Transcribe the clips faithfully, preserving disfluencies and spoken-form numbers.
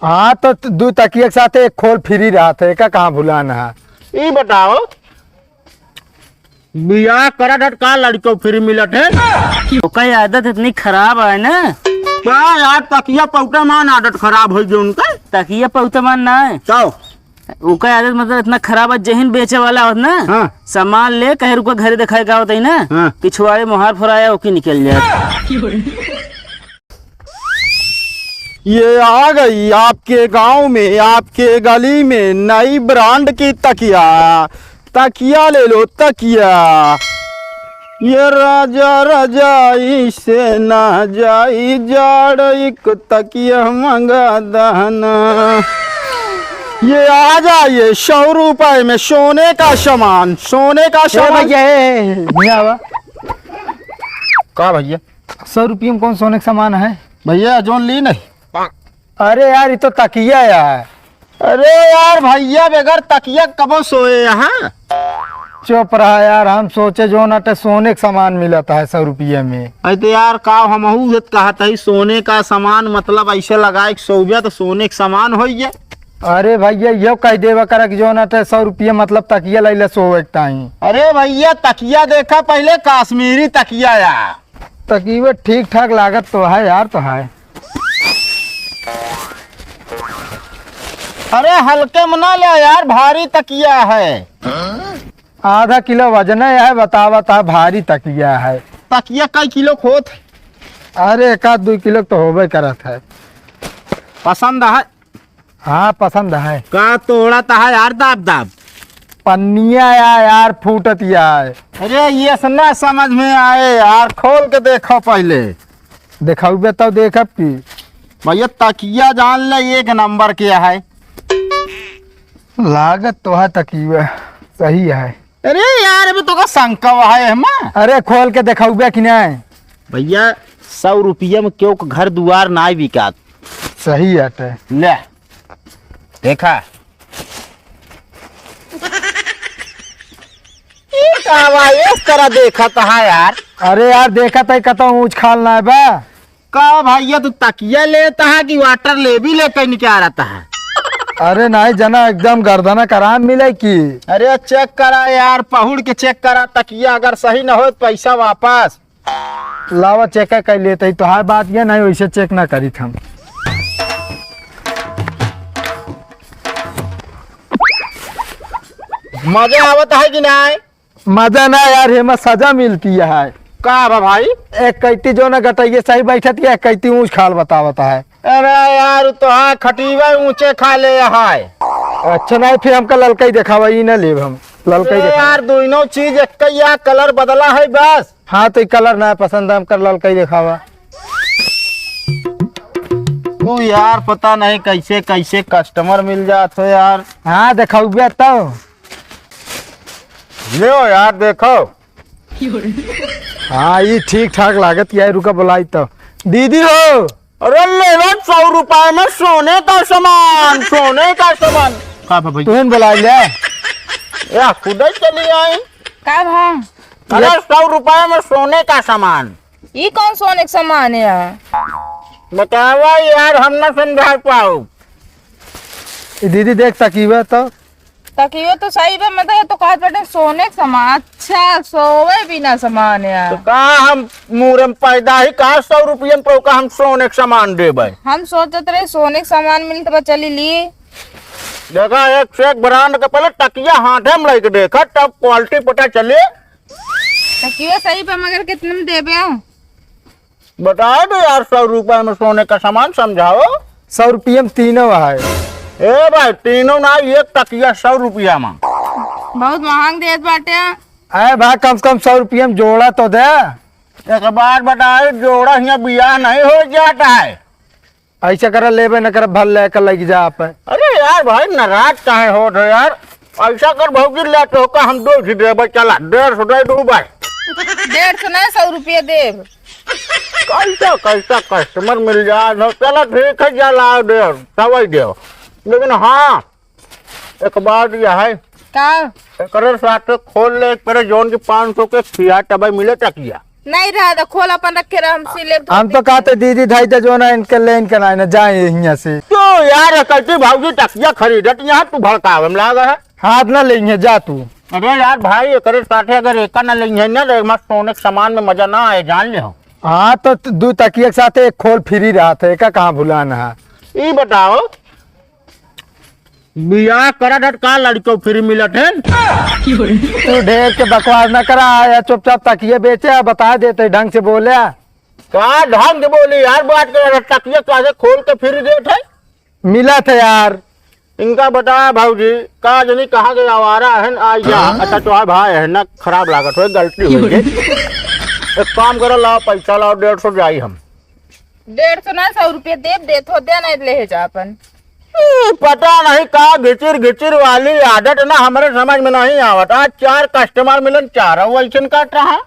हाँ, तो त-, दू तकिया के साथ एक खोल फ्री रहत है, एका कहाँ भुलाना है? ई बताओ, बियाह करत हट का लड़को फ्री मिलत है? ओकर आदत इतनी खराब है ना। का यार, तकिया पौता मान आदत खराब होइ गई उनका। तकिया पौता मान ना है। तो? ओकर आदत मतलब इतना खराब है, जेहिन बेचे वाला होत ना, हाँ। सामान ले, कहे रुका घरे दिखाए का होता ही ना, हाँ। पिछवाड़े मोहार फुराया, ओकी निकल जाए। ये आ गई आपके गांव में, आपके गली में नई ब्रांड की तकिया। तकिया ले लो, तकिया। ये राजा रजाई से ना जाई जाड़, एक तकिया मंगा दहना। ये आ जाइए, सौ रुपए में सोने का सामान, सोने का ए सामान। भैया, ए, ए, ए, भैया आवा। का भैया? सौ रुपये में कौन सोने का सामान है? भैया, जोन ली नहीं। अरे यार, ये तो तकिया यार। अरे यार, भैया बगैर तकिया कबो सोए यहाँ? चुप रहा यार, हम सोचे जोन अटे सोने का सामान मिलत है सौ रुपये में। अरे तो यार, का हमहू ये कहत है, सोने का सामान मतलब ऐसे लगाए के सोबे तो सोने का सामान होइ गया। अरे भैया, यो कह देवा करा कि जोन अटे सौ रुपये मतलब तकिया लैले सोए के ताई। अरे भैया, तकिया देखा पहले, कश्मीरी तकिया यार। तकिया ठीक ठाक लागत तो है यार, तो है। अरे हल्के में ना ले यार, भारी तकिया है। आधा किलो वजन है, बतावत है भारी तकिया है। तकिया कई किलो क होत है? अरे एक आध दो किलो क तो होबे करत है। पसंद है? हाँ, पसंद है। का तोड़त है यार दाब दाब? पन्निया या यार फूटत या है। अरे ये से ना समझ में आए यार, खोल के देखो पहले। देखउबे तब देखब की। भैया तकिया जान ले एक नंबर के है। लागत तो है तकिया सही है। अरे यार, अबे तोका शंका है एहमा? अरे खोल के देखउबे कि नहीं? भैया, सौ रुपया में केहू के घर दुआर नाई बिकात। सही बात है। ले, देखा। ई का बा, इस तरह देखत है यार। अरे यार, देखत है, कतौ ऊंच खाल ना बा। का भैया, तू तकिया लेत है कि water लेबी लेके निकालत है? अरे नहीं जना, एकदम गर्दना कराम मिले की। अरे check करा यार, पहुड़ के check करा तकिया, अगर सही न हो तो पैसा वापस। लावा check कर लेते ही, तोहार बात ये नहीं, वैसे check ना करी हम। मजा आवत है कि नहीं? मजा ना यार, हेमा सजा मिलती है। का बा भाई? एक कैती जो ना गटैये सही बैठत है, एक कैती ऊंच खाल बतावत है। अरे यार, तो हाँ, खटीवा ऊंचे खाले है। अच्छा नहीं, फिर हमका ललकई देखावा, ई ना लेब हम। ललकई अरे देखावा। यार, दोनों चीज एक ही या, colour बदला है बस। हाँ, तो ई colour ना पसंद, हमका ललकई देखावा। तू यार, पता नहीं कैसे कैसे customer मिल जात हो यार। हाँ, देखाउबे तो। लेओ यार, देखो। हाँ, ई ठीक ठाक लागत यार, रुका बुलाई तो। दीदी हो। अरे ले लो, सौ रुपए में सोने का सामान, सोने का सामान। का बा भाई? तुहन बुलाई ले। या खुद ही चली आई। का भा? अरे ये सौ रुपए में सोने का सामान। ई कौन सोने का सामान है यार? बतावा यार, हम ना समझा पाओ। ई दीदी देख तकीबे तो। तकियो तो सही बा, मतलब, ये तो कहत बाटे सोने के सामान। अच्छा, सोवे बिना सामान है। तो का हम मूरे में पैदा ही का सौ रुपया में का हम सोने के सामान देबै? हम सोचत रहे सोने के सामान मिलत बा, चली ली। देखा, एक से एक brand के पहले तकिया हाथे में लेके देखा, तब quality पता चले। तकियो सही बा, मगर कितने में देबे? बताए दो यार, सौ रुपया में सोने का सामान समझाओ। सौ रुपया में तीनों है। ए भाई, तीनों ना, एक तकिया सौ रुपया में। बहुत महंग देत बाटे। अरे भाई, कम से कम सौ रुपया में जोड़ा तो दे। एक बात बताए, जोड़ा हियाँ बियाह नहीं हो जाता है। ऐसा कर लेबे न कर, भल लेकर लग जा आप। अरे यार भाई, नाराज काहे होत हो यार? ऐसा कर भौजी, ले तो का हम दो ही देबे, चला, डेढ़ सौ दे दू भाई। डेढ़ सौ ना, सौ रुपया देब। कैसा, कैसा customer मिल जाए न? चला ठीक है, जा लाओ दे, सवाई दे। लेकिन हाँ, एक बात यह है। का? एकरे साथ खोल ले, एकरे जौन की पाँच सौ के खिया तबे मिले तकिया। नहीं रहा तो खोल अपन रख के रह, हम सी लेब तो हम तो कहते दीदी धाई दे जो ना इनके ले इनके ना, ना जाए यहाँ से। तो यार, कहती भौजी तकिया खरीदत यहाँ तू भड़कावे में लागा है। हाथ ना लेंगे, जा तू। अरे यार भाई, एकरे साथे अगर एका ना लेंगे ना, तो मत सोने के सामान में मजा ना आए, जान ले हो। हाँ, तो तू दू तकिया के साथ एक खोल फ्री रहत है, एका कहाँ भुलाना है? ई बताओ, बियाह करत हट का लड़को फ्री मिलत है? तू ढेर के बकवास ना करा, या चुपचाप तकिया बेचे, आ बता देते, ढंग से बोले। का ढंग से बोली यार, बात कर, तकिया काहे खोल के फ्री देत है? मिला था यार। इनका बताया भौजी, का जनी कहाँ गए, आवारा है न, आई जा। हाँ? अच्छा, तो भाई है ना, खराब लागत हो, गलती हो गई। एक काम करो, लाओ पैसा लाओ, डेढ़ सौ जाई हम। डेढ़ सौ ना, सौ रुपये देब, देत हो, दे नहीं ले जा अपन। ई, पता नहीं का घिचिर घिचिर वाली आदत ना हमरे समझ में नहीं आवत। आज चार कस्टमर मिलन, चारों वैसन काट रहा।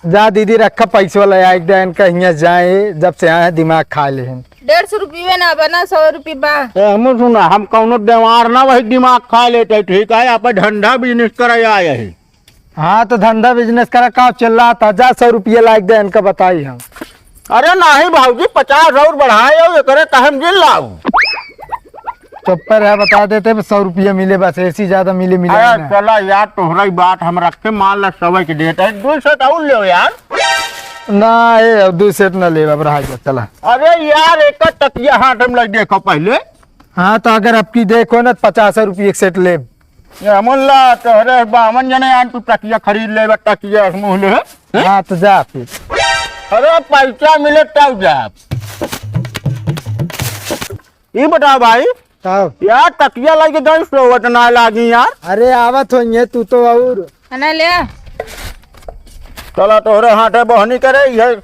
जा दीदी, रखा पैसवा ले, आए दे इनका हियाँ जाए, जब से आए हैं दिमाग खा ले हैं। डेढ़ सौ रुपये ना बना, सौ रुपये बा। ए, हमू सुना, हम कौनो देवार ना वही दिमाग खा लेते, ठीक है, आप धंधा बिजनेस करे आए हैं। हाँ, तो धंधा बिजनेस करा, का चिल्लात है? जा, सौ रुपया लाइक दे, इनका बताई हम। अरे नहीं भौजी, पचास और बढ़ाए हो, एकरे कहम जिन लाऊ। चुप्पे रहे, बता देते, बस सौ रुपया मिले, बस ऐसी ज्यादा मिले, मिले अरे ना। चला यार, तोहरा ही बात हम रखे, मान ला सौ के देते हैं, दो सौ तो और ले यार। ना, ए, अब दो सेट ना ले, अब रहा जा, चला। अरे यार, एक तकिया हाथ में लग देखो पहले। हाँ, तो अगर अब की देखो ना, पचास रुपये एक सेट ले। ये अमोल्ला, तोहरे बावन जने आन तू तकिया खरीद ले, तकिया मुँह ले। हैं? हाँ, तो जा फिर। अरे, पैसा मिले तब जा। ये बताओ भाई, तब? यार, तकिया लाइके गई सोवत ना लागी यार। अरे, आवत होइए तू तो और। है ना, ले। चला, तोहरे हाथे बहनी करे, ये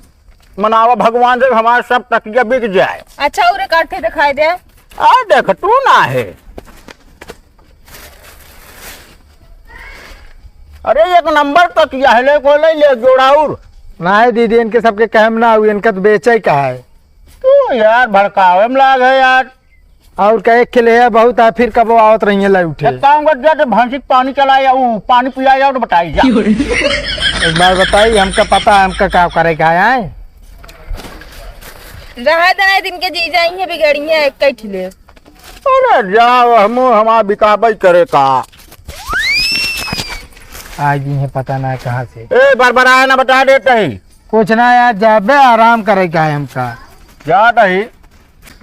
मनावा भगवान से हमारे सब तकिया बिक जाए। अच्छा, उरे काट के दिखाई दे। आ देख, तू ना है। अरे, एक नंबर तकिया है, ले को ले, ले जोड़ा और। नहीं दीदी, इनके सबके कहम ना हुई, इनका तो बेचे का है। तू यार भड़कावे में लाग है यार। और का एक खिले है बहुत है, फिर कबो आवत रही है लाई उठे। एक काम कर, जा तो भैंसी के पानी चला या, ऊ पानी पिया या तो बताई जा। एक बार बताई, हमका पता है, हमका का करे का है। रहा देना दिन के जी जाई है, बिगड़ी है, एक कई ठिले। अरे जाओ, हमू हमार बिकाबई करे का। आ गई है, पता ना कहाँ से। ए, बरबराए ना, बता देते ही। कुछ ना यार, जाबे आराम करे का है हमका। जात ही।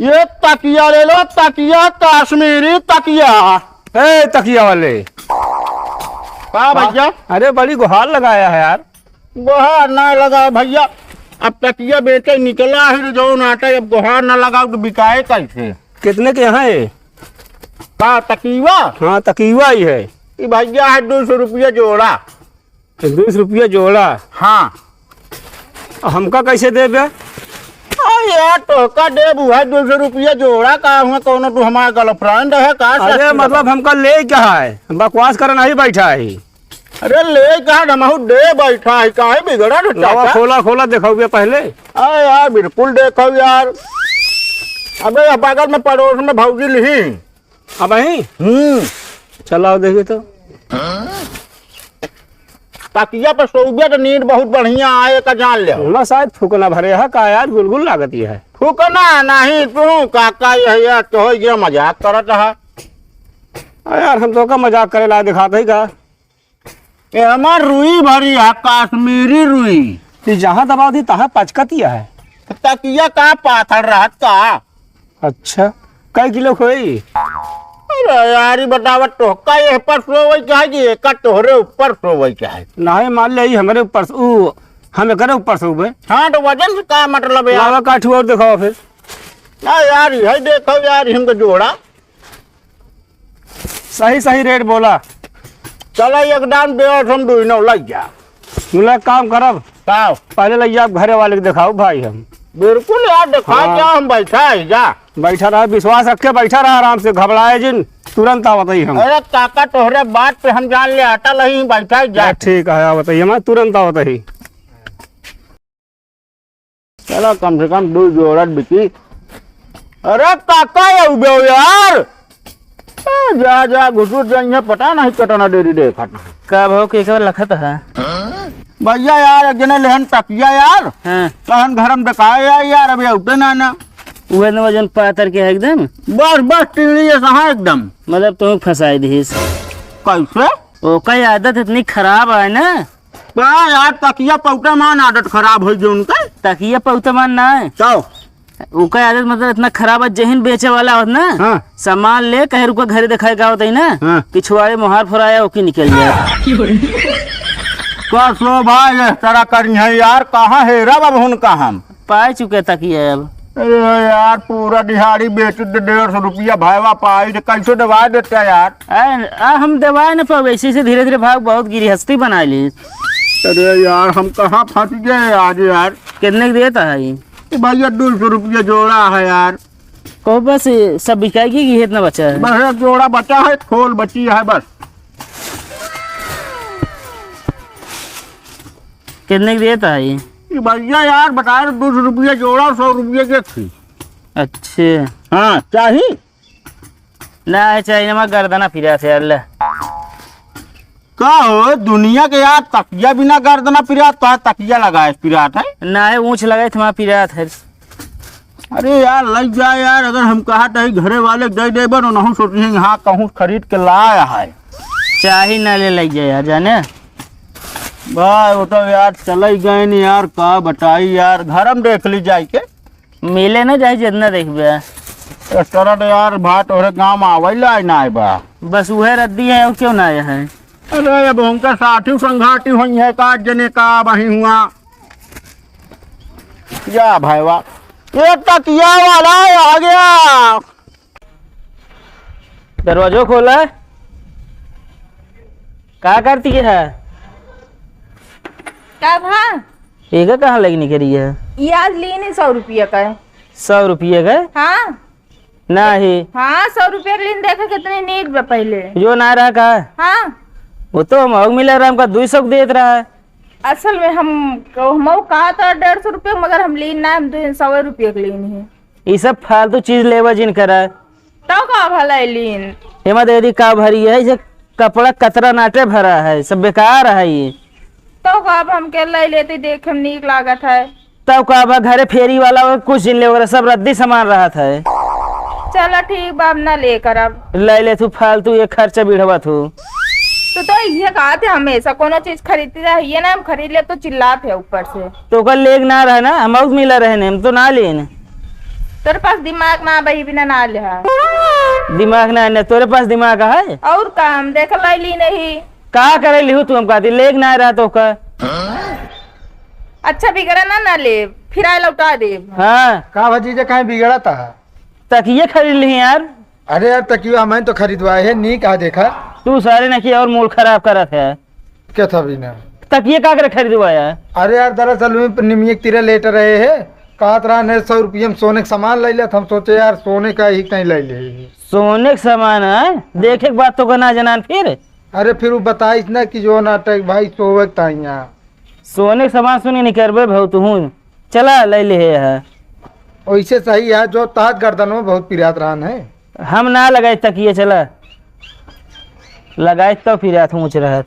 ये तकिया ले लो, तकिया, कश्मीरी तकिया। ए, तकिया वाले। का भैया? अरे, बड़ी गुहार लगाया है यार। गोहार ना लगा भैया, अब तकिया बेचे निकला है तो जौन आटा, अब गोहार ना लगाओ तो बिकाए कैसे? कितने के यहाँ है? का तकिया? हाँ, तकिया ही है। ई भैया है दो सौ रुपया जोड़ा। दो सौ रुपया जोड़ा? हाँ। आ, हमका कैसे देबे? अरे यार, तोहका देबू है दो सौ रुपया जोड़ा, का हुआ कौनो तू हमारा गर्लफ्रेंड है का? अरे, ससुर मतलब है? हमका ले क्या है, बकवास करे नहीं बैठा है। अरे ले कहा, हमहू दे बैठा है, काहे बिगड़ा रे लावा, चाचा? खोला, खोला, देखाओ भैया पहले। अरे यार, बिल्कुल देखाओ यार। अबे, यह बगल में पड़ोस में भौजी लिही। अब ही? हम्म। चलाओ देखिए तो। तकिया पर सोबिया तो नींद बहुत बढ़िया आए का जान ले। ना शायद फूकना भरे है का यार, गुलगुल लागत ही है। फूकना नहीं तू काका, यह यार तो हो गया, मजाक करत है। अरे यार, हम तो का मजाक करे ला दिखाते ही का? ए, हमार रुई भरी है, कश्मीरी रुई। ई जहाँ दबा दी, तहाँ पचकतिया है। तकिया का पाथर रहत का? अच्छा, कई किलो खोई? अरे यार, ई बतावा, तोहका एह पर सोवई के है कि एका तोहरे ऊपर सोवई के है? नहीं, मान ले, ई हमरे ऊपर से, ऊ, हम एकरे ऊपर सोवे। हाँ, तो वजन से का मतलब यार? लावा, काठी और दिखाओ फिर। ना यार, यही देखो यार, हमको जोड़ा। सही सही रेट बोला। चला, एकदम डेढ़ सौ में दुई नौ लग जा। मुला, एक काम करब। का? पहले लग जा, घरे वाले के दिखाओ भाई हम। बिल्कुल यार, दिखा हाँ। क्या हम बैठा है जा। बैठा रहा, विश्वास रख के बैठा रहा आराम से, घबराए जिन, तुरंत आवत ही हम। अरे काका, तोहरे बात पे हम जान ले, आटा लही बैठा है जा। हाँ, ठीक है, आवत ही हम, तुरंत आवत ही। चला, कम से कम दो जोड़ा बिकी। अरे काका, ये उबे हो यार। ए, जा, जा, घुसुर जाइए, पता नहीं कितना देरी देखत। का भाव के एक बार लखत है? भैया यार, एक जने लेहन तकिया यार। हाँ। कहन घर में देखाए यार, यार, अभी उठे ना ना। उहे न वजन पातर के है एकदम। बस, बस, टीढ़ी जैसा है एकदम। मतलब तुम फंसाई दिहिस। कैसे? ओका आदत इतनी खराब है ना। का यार, तकिया पौता मान आदत खराब होई जो उनका? तकिया पौता मान ना है। तो? ओका आदत मतलब इतना खराब है, जेहिन बेचे वाला होत ना, हाँ। सामान ले, कहे रुका घरे देखाए का होता ही ना, हाँ। कि छुआरे मोहार फोराया, ओकी निकल जाए। का सो भाई, इस तरह करी है यार, कहाँ हेरब अब उनका हम? पाए चुके तकिया अब। अरे यार, पूरा दिहाड़ी बेच दे, डेढ़ सौ रुपया भाईवा पाई, तो कैसे दवा देते यार? आ, आ, हम दवाए न पावे, इसी से धीरे धीरे भाव बहुत गिरहस्ती बना ली। अरे यार, हम कहाँ फंस गए आज यार। कितने के देता है ये? ए भैया, दो सौ रुपया जोड़ा है यार। कहो बस, सब बिकाएगी कि इतना बचा है? बस एक जोड़ा बचा है, खोल बची है बस। कितने की देता है ये? ये भैया यार, बता रहे, दो सौ रुपया जोड़ा, सौ रुपया के थी। अच्छे। हाँ, चाही? ना, चाही ना, मैं गर्दना पिरात है यार, ले। का हो, दुनिया के यार, तकिया बिना गर्दना पिरात, तो तकिया लगाए पिरात है? ना है, ऊँच लगाए, तुम्हारा पिरात है। अरे यार, लग जा यार, अगर हम कहा तो घरे वाले दे देबे न, नहु सोचिहें, हाँ, कहूँ खरीद के लाया है। चाही ना ले, लग जा यार, जाने। भाई, वो तो यार चले गए न यार, का बताई यार, घर में देख ली जाए के। मिले ना जाए, जितना देखबे। इस तरह तो यार, बात तोहरे गाँव में आवे ला ना आए बा। बस उहे रद्दी है, और क्यों ना आया है? अरे, अब उनका साथी संघाती होई है, का जने का वही हुआ। या भाईवा, ये तकिया वाला आ गया। दरवाजो खोला। का करती है? का भा? ये का कहाँ लेके निकली है? ये आज लीन है सौ रुपया का है। सौ रुपया का है? हाँ। नाही। हाँ, सौ रुपया के लीन, देखो कितनी नीक बा पहले। जो ना रहा का? हाँ। वो तो हम और मिला रहा, हमका दो सौ के देत रहा है। असल में हम, हमहू कहा था डेढ़ सौ रुपया, मगर हम लीन ना, हम दो सौ रुपया के लीन है। ई सब फालतू चीज लेवा जिन करा। तो का भला है लीन? एमा दे दी का भरी है, इसे कपड़ा कतरा नाटे भरा है, सब बेकार है ये। तो का अब हमके ले लेती, देखे में नीक लागत है। तब का बा, घरे फेरी वाला हो, कुछ दिन ले वगैरह सब रद्दी सामान रहत है। चला ठीक बा, अब ना लेकर अब। ले ले तू फालतू ये खर्चा बिढ़वा तू। तो, तो ये कहा थे हमेशा कोनो चीज खरीदती रहिए ना, हम खरीद ले तो चिल्लात है ऊपर से। तो ओकर लेग ना रहे ना, हम आउत मिला रहे ने, हम तो ना लेन। तोरे पास दिमाग ना बही बिना ना ले है। दिमाग ना है, तोरे पास दिमाग है? और का, हम देख लाई ली नहीं। का करे लिहू तू, हम कहती लेग ना रहा तो का? अच्छा बिगड़ा ना, ना ले, फिर आए लौटा दे। हाँ। का भतीजा, काहे बिगड़ा था? तकिए खरीद ली यार। अरे यार, तकिया हमें तो खरीदवाए है, नी कहा देखा। तू सारे ना की और मूड खराब करत है। क्या था बिना? तकिए का करे खरीदवाया? अरे यार, दरअसल में निमिये के तीरे लेट रहे है, कहत रहा ने सौ रुपये में सोने का सामान ले लेत, हम सोचे यार सोने का ही कहीं ले ले। सोने का सामान है, देखे के बाद तो का ना जनान फिर। अरे फिर वो बताइस ना कि जो नाटक भाई सोवे के ताइया। सोने के सामान सुने निकरबे भाऊ तुहूँ। चला, ले ले है। ओइसे सही है, जो तहत गर्दन में बहुत पिरात रहन है। हम ना लगाए तकिए, चला। लगाए तो पिरात हूँ रहत।